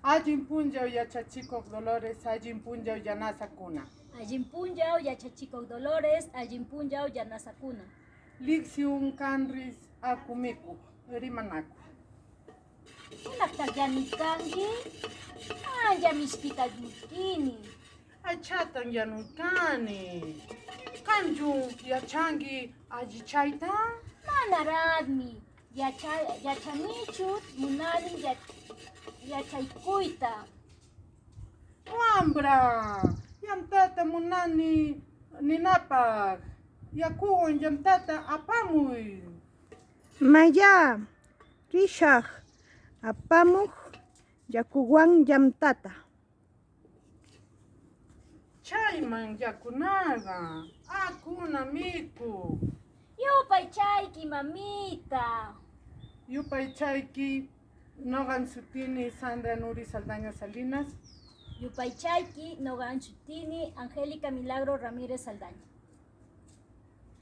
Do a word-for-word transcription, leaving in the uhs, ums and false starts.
Allin punchaw, yachachikuq Dolores, allin punchaw, yanasakuna. Allin punchaw, yachachikuq Dolores, allin punchaw, yanasakuna. Lección kanris, aku mikuq, rimanakuq. ¿Imaqtaq yanuykangi? Ancha mishkita mishkini. Aychatan yanuykani. ¿Qamchu yachangi allichayta? Manaraqmi yacha-, yachanichu, munani yach-, yachaykuyta. Wambra, yantata munani ninapaq, yakuwan yantata apamuy. Mayá, rishaq apamuq yakuwan yantata. Chayman yakunaqa, akuna mikuq. Yupaychayki, mamita. Yupaychayki, noqan sutini Sandra Nuri Saldaña Salinas. Yupaychayki, noqan sutini Angélica Milagro Ramírez Saldaña.